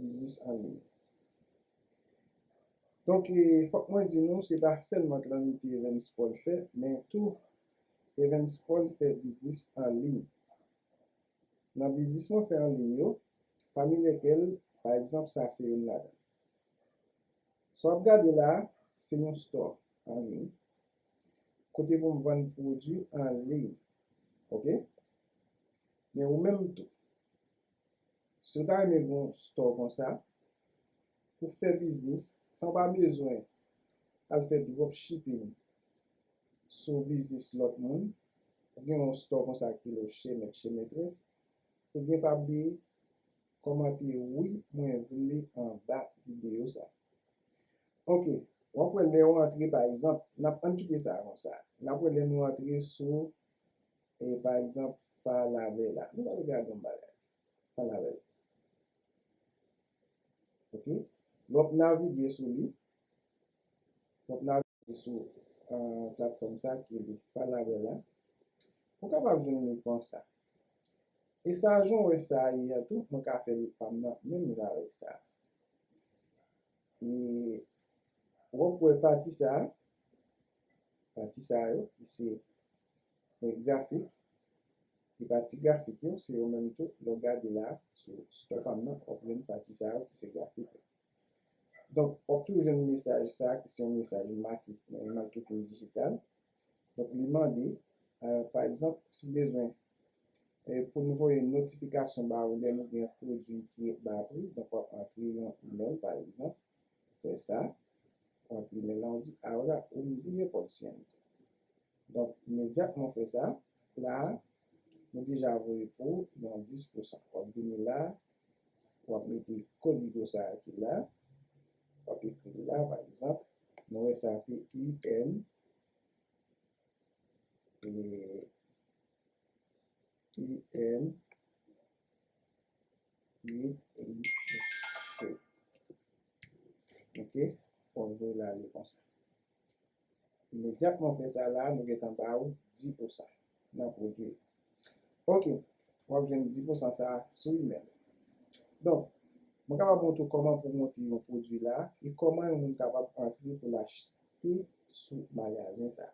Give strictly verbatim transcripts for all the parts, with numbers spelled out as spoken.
biznis an liy. Donk, e, fòk mwen di nou, se pa sèlman trinite Evans Paul fè, men tou Evans Paul fè biznis an liy. Nan biznis mwen fè an liy yo, pami lèkèl, pa egzanp, sa se youn ladan. Sa w ap gade la a, se yon store an liy, kote pou m vann pwodui an liy. Oke? Men ou menm tou, si w ta renmen gen yon store konsa, pou fè biznis, san w pa bezwen al fè dropshipping sou biznis lòt moun, ou gen yon store konsa ki rele Chez Maître, Chez Maîtresse, ebyen pa bliye kòmante "wi, mwen vle" anba videyo sa. Oke, w ap wè lè w antre, pa egzanp, n ap, ann kite sa konsa. N ap wè lè nou antre sou, e, pa egzanp, Falabella. Nou pral gade yon bagay. Falabella. Oke? Lè w ap navige sou li, lè w ap navige sou, e, platfòm sa ki rele Falabella, ou kapab jwenn li konsa. E sa, jan w wè sa ye a tou, mwen ka fè li pa m nan menm jan avèk sa. E w ap wè pati sa a, pati sa yo, ki se, e, grafik. E pati grafik yo, se yo menm tou. Lè w gade la, sou store pa m nan, w ap jwenn pati sa yo, ki se grafik yo. Donk, w ap toujou jwenn mesaj sa a, ki se yon mesaj market-, marketing digital. Donk, li mande, e, pa egzanp, si w bezwen, e, pou nou voye notifikasyon ba ou lè nou gen pwodui ki ba pri, donk, w ap antre yon email, pa egzanp, ou fè sa, ou antre email la, ou di, "Ahora un diez por ciento." Donk, imedyatman w fè sa, la a, nou deja voye pou yon dis pousan. W ap vini la, w ap mete kodigo sa a ki la, w ap ekri li la, pa egzanp, nou wè sa se I N, e, I N, I N, I N, oke, w ap voye l ale konsa. Imedyatman w fè sa la, nou gentan ba ou dis pousan nan pwodui. Oke, w ap jwenn dis pousan sa a sou email. Donk, mwen kapab montre w kòman pou w monte yon pwodui la e kòman yon moun kapab antre pou l achte sou magazen sa a.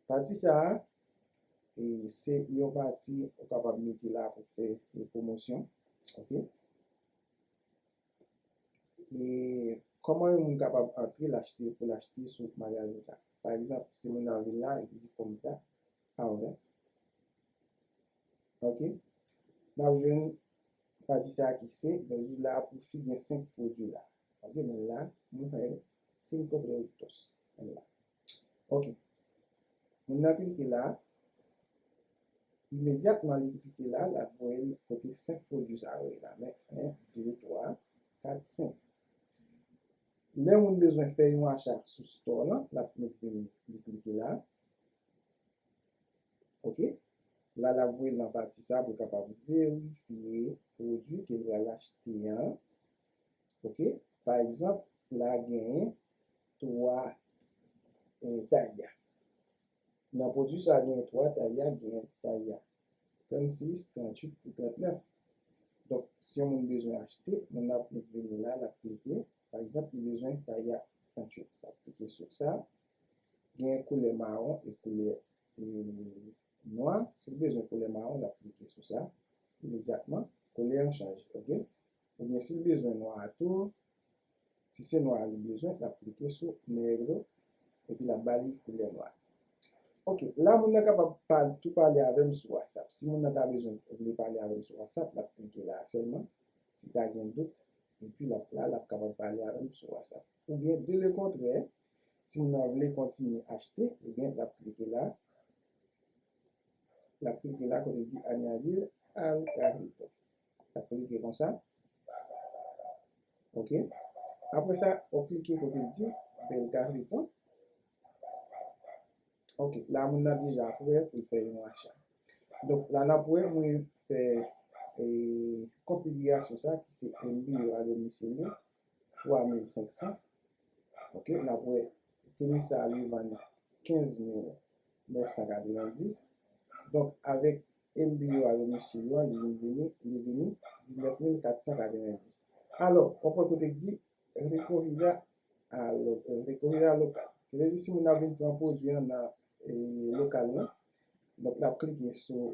Pati sa a, e, se yon pati ou kapab mete la pou fè, e, pwomosyon. Oke? E kòman yon moun kapab antre l achte, pou l achte sou magazen sa? Pa egzanp, si moun nan vin la, epi di "compra ahora". Oke? N ap jwenn pati sa a ki se, donk, li la pou fi gen senk pwodui la. Oke, men la, mujer, cinco productos. Men la. Oke. Moun nan klike la, imedyatman li klike la, l ap voye l kote senk pwodui sa yo ye la. Men, en, de, twa, kat, senk. Lè moun bezwen fè yon acha sou store lan, l ap vin, li klike la. Oke? La, l ap voye l nan pati sa pou l kapab verifye pwodui ke l pral achte an. Oke? Pa egzanp, la genyen twa, eh, taya. Nan pwodui sa genyen twa taya, genyen taya trannsis, tranntuit e trannèf. Donk, si yon moun bezwen achte, moun nan ap vini la, l ap klike. Pa egzanp, li bezwen taya tranntuit. L ap klike sou sa. Genyen koulè mawon e koulè, eh, nwa. Si l bezwen koulè mawon, l ap klike sou sa. Imedyatman, koulè an chanje, oke? Oubyen si l bezwen nwa a tou, si se nwa a li bezwen, l ap klike sou negro, epi l ap ba li koulè nwa. Oke, la moun nan kapab pa-, tou pale avè m sou WhatsApp. Si moun nan ta bezwen, vle pale avè m sou WhatsApp, l ap klike la a sèlman. Si ta gen dout, epi l ap la, l ap kapab pale avè m sou WhatsApp. Oubyen, de le contraire, si moun nan vle kontinye achte, ebyen, l ap klike la. L ap klike la kote di añadir al carrito. L ap klike konsa. Oke. Apre sa, w klike kote di ver carrito. Oke. La, moun nan deja prè pou l fè yon acha. Donk, la, n ap wè mwen fè, eh, konfigirasyon sa ki se envío a domicilio twa mil senk san. Oke, n ap wè tenis sa a li vann kenz mil nèf san katrevenndis. Donk, avèk enviyo a domisilyo a, li vin vini, li vini diznèf mil kat san katrevenndis. Alò, w ap wè kote k di recogida a lo-, recogida local. Ki vle di si moun nan vin pran pwodui an nan, e, lokal lan, donk l ap klike sou,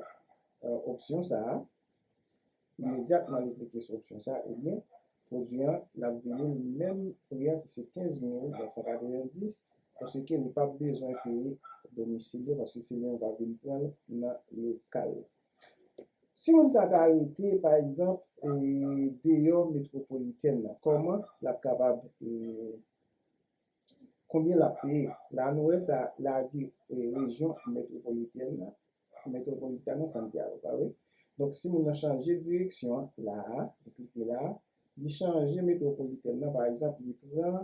e, opsyon sa a. Imedyatman li klike sou opsyon sa, ebyen, pwodui an, l ap vini l menm pri a ki se kenz mil nèf san katrevenndis, paske li p ap bezwen peye domisil yo, paske se li menm k ap vin pran l nan lokal. Si moun sa ta rete, pa egzanp, e, deyò metwopolitèn nan, kòman l ap kapab, e, konbyen l ap peye? La nou wè sa, la di, e, rejyon metwopolitèn nan, Metropolitana Santiago, pa vre? Donk, si moun nan chanje direksyon an, la a, li klike la a, li chanje metwopolitèn nan, pa egzanp, li pran,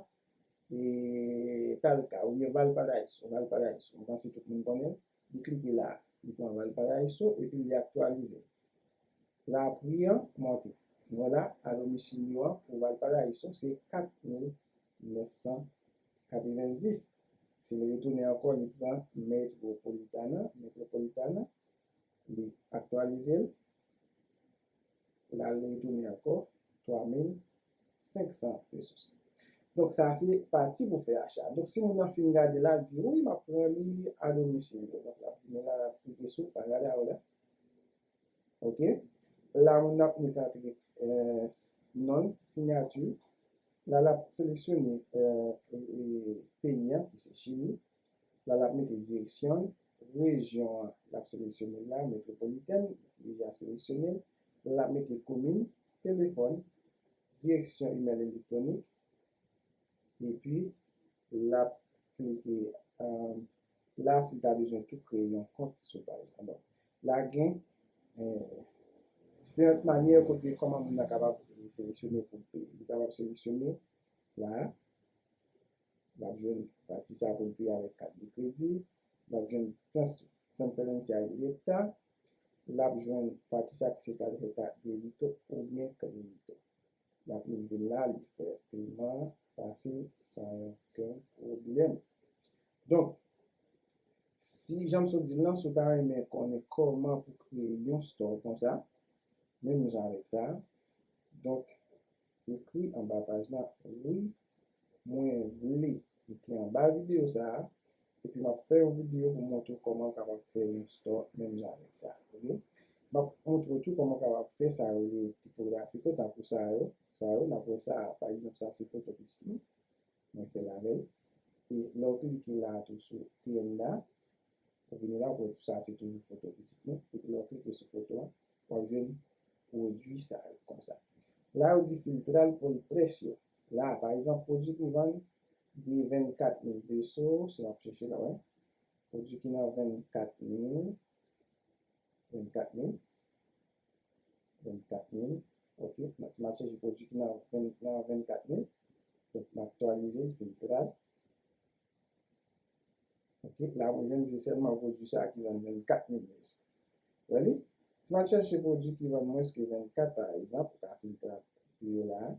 e, Talca oubyen Valparaíso, Valparaíso, m panse tout moun konnen l, li klike la a, li pran Valparaíso, epi li aktyalize l. La, pri an monte. Nou wè la, a domisilyo an pou Valparaíso, se kat mil nèf san katrevenndis. Si l retounen ankò, li pran Metropolitana, Metropolitana, li aktyalize l. La, li retounen ankò, twa mil senk san pesos. Donk, sa se pati pou fè acha. Donk, si moun nan fin gade la, di, "Wi, m ap pran li a domisilyo." Donk, l ap vini la, l ap klike sou, pa gade a la. Ok. La, moun nan ap nik antre, eh, s-, non l, siyati. La, l ap seleksyone, eh, eh, peyi an, ki se Chili. La, l ap mete direksyon l, rejyon an, l ap seleksyone la, metwopolitèn, li deja seleksyone l. La, l ap mete komin, telefòn, direksyon imèl elektwonik, epi l ap klike, um, la, si l ta bezwen tou kreye yon kont sou paj la. Donk, la gen, eh, diferan manyè kote kòman moun nan kapab seleksyone pou l peye. Li kapab seleksyone la, l ap jwenn pati sa pou l peye avèk kat de kredi, l ap jwenn trans-, transferencia directa, l ap jwenn pati sa ki se tarjeta débito oubyen crédito. L ap rive la, li fè peman an fasil, san okenn pwoblèm. Donk, si, jan m sot di l lan, si w ta renmen konnen kòman pou kreye yon store konsa, menm jan avèk sa, donk, ekri anba paj la, "Wi, mwen vle." Ekri anba videyo sa a, epi m ap fè yon videyo pou montre w kòman w kapab fè yon store menm jan avèk sa, ok? M ap montre w tou kòman w kapab fè sa yo rele tipografik yo, tankou sa yo, sa yo, n ap wè sa, pa egzanp, sa se foto pitit nou, mwen fè l avè l. E lè w klike la tou sou tienda, ou vini la, ou wè sa se toujou foto pitit nou, epi lè w klike sou foto an, w ap jwenn pwodui sa yo konsa. La, yo di filtrar por precio. La, pa egzanp, pwodui ki vann de vennkat mil peso, si n ap chèche la, wè. Pwodui ki nan vennkat mil, vennkat mil, vennkat mil, ok. Si m ap chèche pwodui ki nan ven-, nan vennkat mil, donk, m aktyalize l, filtrar. Ok, la, mwen jwenn se sèlman pwodui sa a ki vann vennkat mil peso. Wè li? Si m al chèche pwodui ki vann mwens ke vennkat, pa egzanp, ou ka filtre pri yo la a.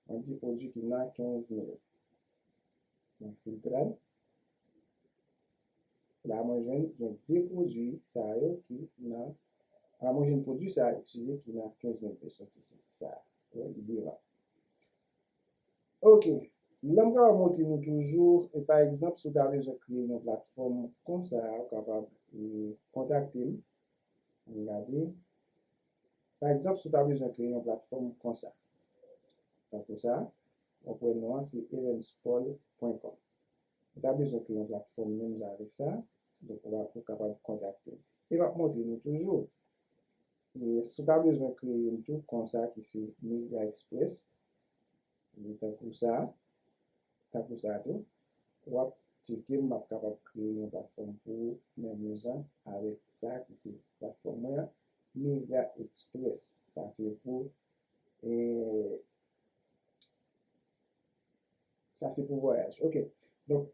Mwen di pwodui ki nan kenz mil. Mwen filtre l. La, mwen jwenn gen de pwodui sa yo ki nan, la, mwen jwenn pwodui sa, eskize, ki nan kenz mil peso ki se sa. Wè, li devan. Ok. Lè m kapab montre nou toujou, e pa egzanp, si w ta bezwen kreye yon platfòm konsa, ou kapab, e, kontakte m. Ann gade. Pa egzanp, si w ta bezwen kreye yon platfòm konsa. Tankou sa, w ap wè non an se eventspol pwen kòm. Ou ta bezwen kreye yon platfòm menm jan avèk sa, donk ou va, ou kapab kontakte m. E m ap montre nou toujou. E si w ta bezwen kreye youn tou konsa ki se Mega Express, e tankou sa, tankou sa tou, w ap tcheke m, m ap kapab kreye yon platfòm pou ou menm jan avèk sa ki se platfòm mwen an, Mega Express. Sa se pou, e, Sa se pou vwayaj. Ok. Donk,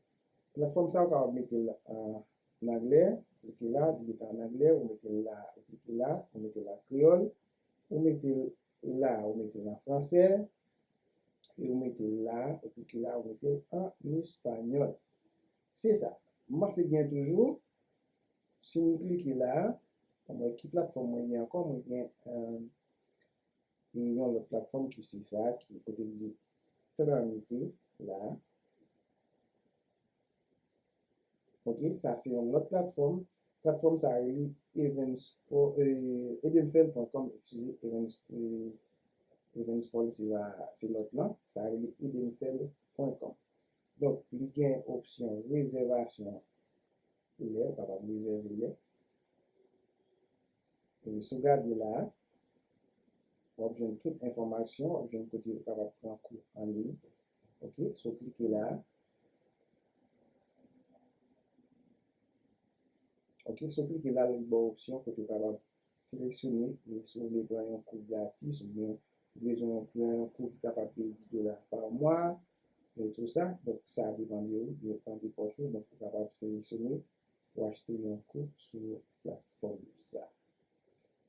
platfòm sa, ou kapab mete l an anglè, klike la, li ret an anglè, ou mete l la, ou klike la, ou mete l an kreyòl, ou mete l la, ou mete l an fransè, e ou mete l la, ou klike la, ou mete l an espanyòl. Se sa. M panse gen toujou, si m klike la, Bon, mwen, ki platfòm mwen gen ankò? Mwen gen, euh, e yon lòt platfòm ki se sa, ki kote l di tramite la. Ok, sa se yon lòt platfòm. Platfòm sa rele Evans, eh, edenfel pwen kòm, eskize, Evans, eh, Evans Paul se pa, se lòt lan. Sa rele edenfel pwen kòm. Donk, li gen opsyon rezèvasyon lè, ou kapab rezève lè. E si w gade la, w ap jwenn tout enfòmasyon, w ap jwenn kote ou kapab pran kou an liy. Ok, si w klike la, ok, si w klike la, li ba w opsyon kote ou kapab seleksyone, e si w vle pran yon kou gratis oubyen ou bezwen yon, pran yon kou ki kapab peye dis dola pa mwa, e tou sa. Donk, sa depann de ou, depann de pòch ou, donk ou kapab seleksyone pou achte yon kou sou platfòm sa.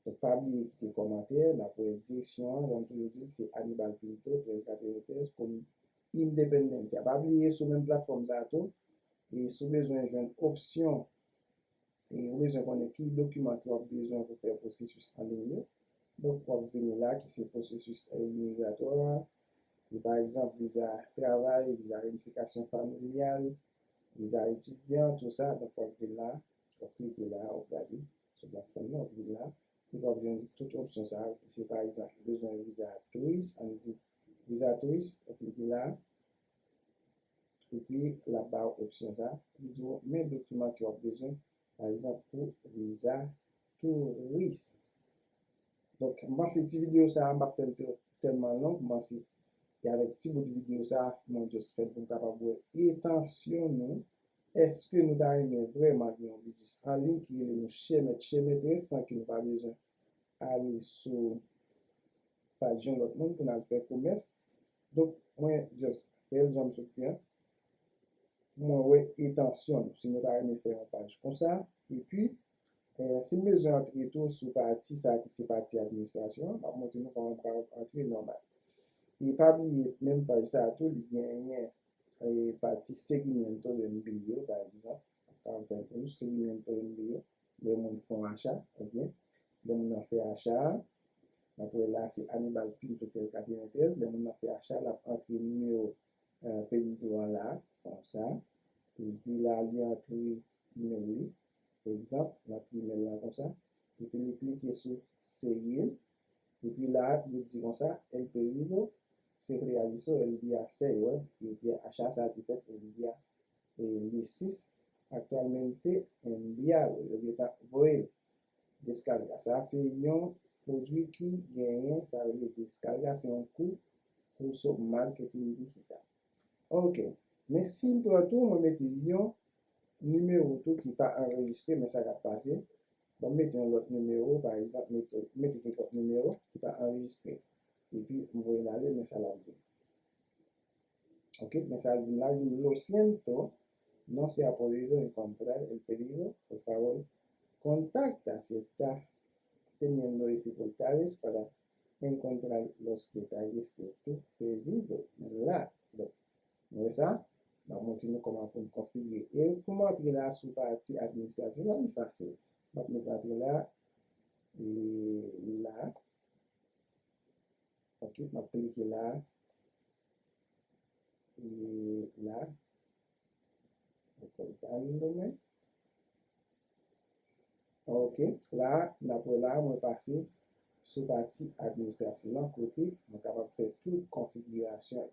Donk, pa bliye kite kòmantè, n ap wè direksyon an, jan m toujou di l, se Anibal Pinto, trèz katreventrèz, komin Independencia. Pa bliye, sou menm platfòm sa tou, e si w bezwen jwenn opsyon, e ou bezwen konnen ki dokiman ke w ap bezwen pou fè pwosesis an liy yo. Donk, w ap vini la, ki se pwosesis, eh, imigratwa, e pa egzanp, viza travay, viza reyinifikasyon familyal, viza etidyan, tou sa. Donk, w ap vin la, w ap klike la, w ap gade sou platfòm nan, w ap vin la, epi w ap jwenn tout opsyon sa yo, ki se, pa egzanp, ou bezwen viza touris, ann di viza touris, w ap klike la, epi l ap ba w opsyon sa, li di w men dokiman ke w ap bezwen, pa egzanp, pou viza touris. Donk, m panse ti videyo sa a, m p ap fè l tè-, tèlman long, m panse, e avèk ti bout videyo sa a, mwen just fè l pou m kapab wè entansyon nou. Èske nou ta renmen vrèman gen yon biznis an liy ki rele nou chè mèt, chè mètrès, san ke nou pa bezwen ale sou paj yon lòt moun pou n al fè komès? Donk, mwen just fè l jan m sot di a, pou mwen wè entansyon nou, si nou ta renmen fè yon paj konsa. Epi, eh, si m bezwen antre tou sou pati sa ki se pati administrasyon an, m ap montre nou kòman m ka antre nòmal. E pa bliye, menm paj sa a tou, li genyen, eh, pati seguimiento de envío, pa egzanp. Ou ka fè pou nou seguimiento de envío, lè moun fè yon acha, ebyen, lè moun nan fè acha a, n ap wè la, se Anibal Pinto trèz katreventrèz, lè moun nan fè acha, l ap antre nimewo, eh, pedido an la, konsa. Epi la, li antre imèl li. Pa egzanp, l antre imèl la konsa. Epi li klike sou seguir. Epi la, yo di konsa, el pedido se realizó el día seis, wè, yo di acha sa a te fèt el día, eh, le sis, actualmente enviado, yo gentan voye l. Descarga. Sa a se yon pwodui ki genyen, sa yo rele descarga, se yon kou pou sou marketing digital. Ok. Men si m pran tou, mwen mete yon nimewo tou ki pa anrejistre, men sa k ap pase. Bon, m mete yon lòt nimewo, pa egzanp, mete, mete nenpòt nimewo ki pa anrejistre. Epi, m voye l ale, men sa l ap di. Ok, men sa l di m la, l di m, "Lo siento, no se ha podido encontrar el pedido, por favor, contacta si está teniendo dificultades para encontrar los detalles de tu pedido." Men la, donk, nou wè sa, m ap montre nou kòman pou n konfigire. E pou m antre la sou pati administratif la, li fasil. M ap mete antre la, e la, ok, m ap klike la, e la, ok, la, n ap wè la, mwen pase sou pati administratif lan, kote mwen kapab fè tout konfigirasyon,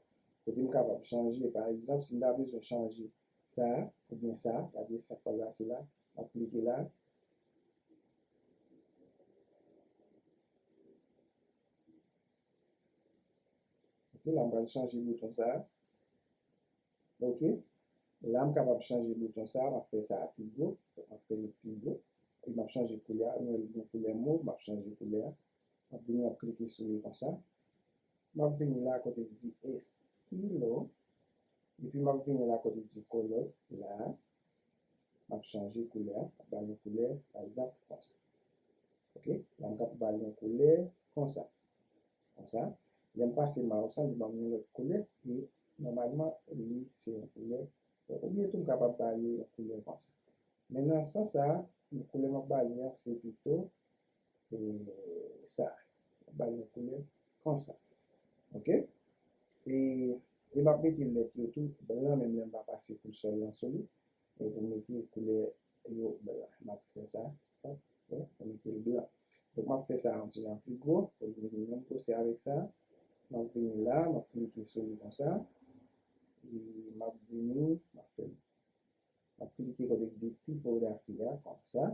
kote m kapab chanje, pa egzanp, si m ta bezwen chanje sa, oubyen sa, gade sa k pral pase la, m ap klike la. Ok, la m pral chanje bouton sa. Ok, la m kapab chanje bouton sa, m ap fè sa pi gwo, m ap fè l pi gwo. E m ap chanje koulè a, nou wè l gen koulè mov, m ap chanje koulè a. M ap vini, m ap klike sou li konsa. M ap vini la kote k di estilo, epi m ap vini la kote k di color la. M ap chanje koulè a, m ap ba l yon koulè, pa egzanp, konsa. Ok, la m kapab ba l yon koulè konsa. Konsa, lè m pase mouse lan, li ban m yon lòt koulè, e nòmalman, li se yon koulè. Oubyen tou, m kapab ba li yon koulè konsa. Men nan sans sa a, koulè m ap ba li a, se pito e, sa. M ap ba l yon koulè konsa. Ok? E, e m ap mete lèt yo tou blan, menm lè m pa pase koulsòl lan sou li. E pou mete koulè yo blan. M ap fè sa. Hop, wè, m mete l blan. Donk, m ap fè sa yon ti jan pli gwo, pou l vin menm gwosè avèk sa. M ap vini la, m ap klike sou li konsa. E m ap vini, m ap fè, m ap klike kote ki di tipografi a, konsa.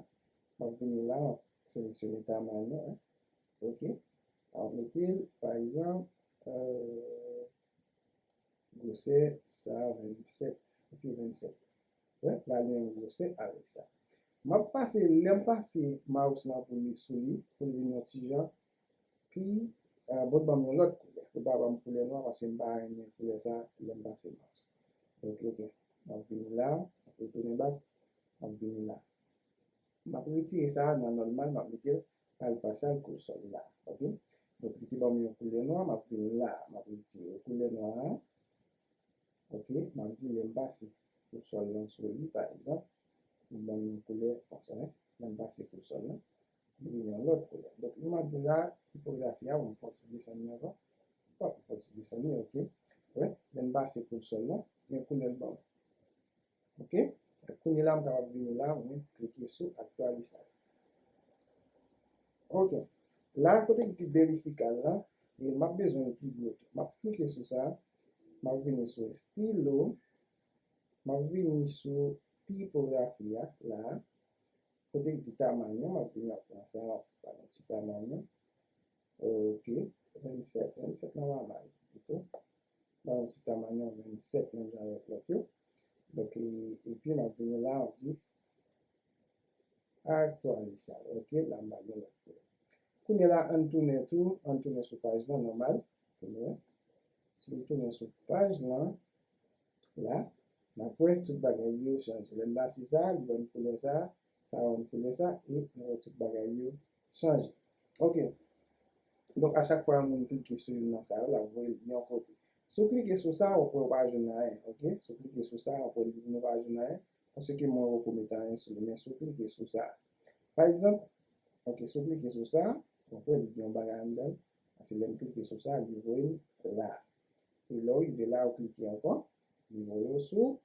M ap vini la, m ap seleksyone tamanyo, wi. Ok. M ap mete l, pa egzanp, euh, gwosè sa vennsèt. Ok, vennsèt. Wè, la li menm gwosè avèk sa. M ap pase, lè m pase mouse lan pou li sou li, pou li vin yon ti jan pi, euh, bon, ban m yon lòt koulè. Li pa ban m koulè nwa, paske m pa renmen koulè sa, lè m pase mouse. Donk, ok. M ap vini la, m ap retounen back, m ap vini la. M ap retire sa a nan nòmal, m ap mete l pa l pase al koulsòl la. Ok? Donk, li te ban m yon koulè nwa, m ap vin la, m ap retire koulè nwa a. Ok? M ap di lè m pase koulsòl lan sou li, pa egzanp, li ban m yon koulè konsa, lè m pase koulsòl lan, li vin yon lòt koulè. Donk, nou ap di la, tipografi a, pou m fè yon ti desann li ankò. Pa pou fè yon ti desann li, ok? Wè, lè m pase koulsòl lan, men koulè l ban m. Ok? Kounye la, m kapab vini la, mwen klike sou aktyalize. Ok. La, kote ki di verifikal la, e m ap bezwen l pi gwo tou. M ap klike sou sa. M ap vini sou estilo. M ap vini sou tipografi a, la. Kote ki di tamanyo, m ap vini ap pran sa, m ap ba l yon ti tamanyo. Ok. Vennsèt, vennsèt lan pa mal ditou. Ba yon ti tamanyo vennsèt menm jan avèk lòt yo. Donk, e, epi m ap vini la, m ap di aktyalize. Ok, la m ba l yon lòt koulè. Kounye la, ann tounen tou, ann tounen sou paj lan, nòmal. Tounen. Si nou tounen sou paj lan, la, n ap wè tout bagay yo chanje. Lè n pase sa, li ban n koulè sa, sa ban n koulè sa, e nou wè tout bagay yo chanje. Ok. Donk, a chak fwa yon moun klike sou youn nan sa yo, l ap voye l yon kote. Si w klike sou sa, w ap wè w pa jwenn anyen, ok? Si w klike sou sa, w ap wè li vin ou pa jwenn anyen, paske mwen poko mete anyen sou li, men si w klike sou sa, pa egzanp, ok, si w klike sou sa, w ap wè li gen yon bagay anndan l, paske lè m klike sou sa, li voye m la. E lè w rive la, w klike ankò, li voye w sou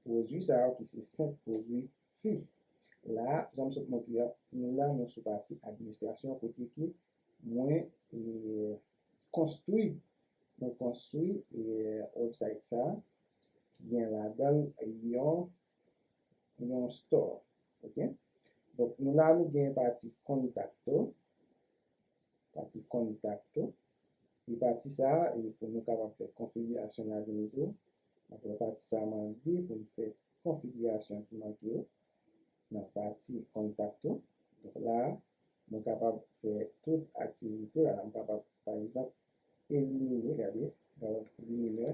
pwodui sa yo ki se senk pwodui fi. La, jan m sot montre a, nou la, nou sou pati administrasyon kote ke mwen, e, konstwi, mwen konstwi, e, website sa, ki gen ladan l yon, yon store. Ok? Donk, nou la, nou gen pati kontakto, pati kontakto. E pati sa a, e pou nou kapab fè konfigirasyon ladan l tou. Apre pati sa a mande pou n fè konfigirasyon ki manke yo nan pati kontakto. Donk la, mwen kapab fè tout aktivite la. M kapab, pa egzanp, elimine, gade, m kapab elimine,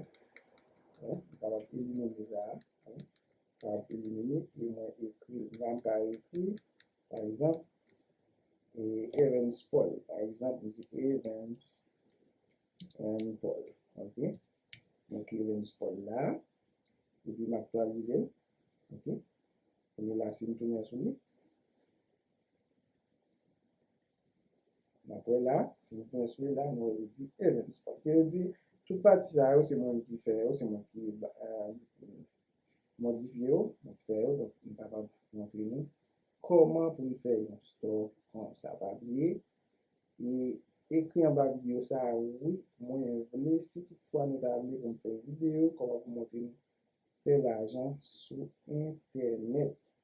wi, m kapab elimine sa a, wi, m kapab elimine, e mwen ekri, la m ka ekri, pa egzanp, e, Evans Paul, pa egzanp, m di Evans and Paul, ok, m ekri Evans Paul la, epi m aktyalize l, ok, kounye la, si m tounen sou li, n ap wè la, si nou tounen sou li la, nou wè li di Evans Paul. Ki vle di, tout pati sa yo, se mwen ki fè yo, se mwen ki, euh, modifye yo, mwen ki fè yo, donk, m kapab montre nou kòman pou n fè yon store konsa. Pa bliye, e, ekri anba videyo sa a, wi, mwen vle, si toutfwa nou ta vle pou m fè videyo, kòman pou montre nou fè lajan sou entènèt.